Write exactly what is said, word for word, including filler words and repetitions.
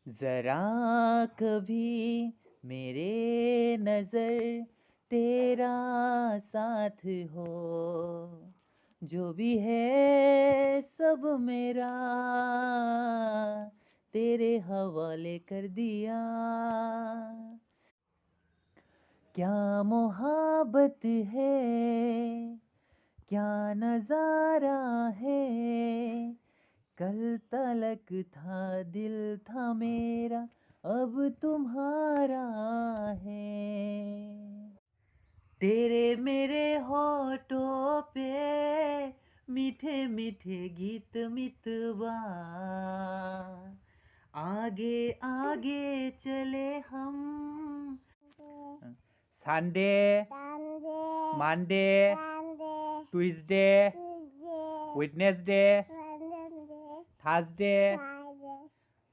जरा कभी मेरे नजर तेरा साथ हो, जो भी है सब मेरा तेरे हवाले कर दिया। क्या मोहब्बत है, क्या नजारा है, कल तलक था दिल था मेरा, अब तुम्हारा है। तेरे मेरे होठों पे मीठे मीठे गीत मितवा, आगे आगे चले हम। Sunday, Sunday, Monday, Monday, Tuesday, Tuesday, Wednesday, Wednesday, Thursday,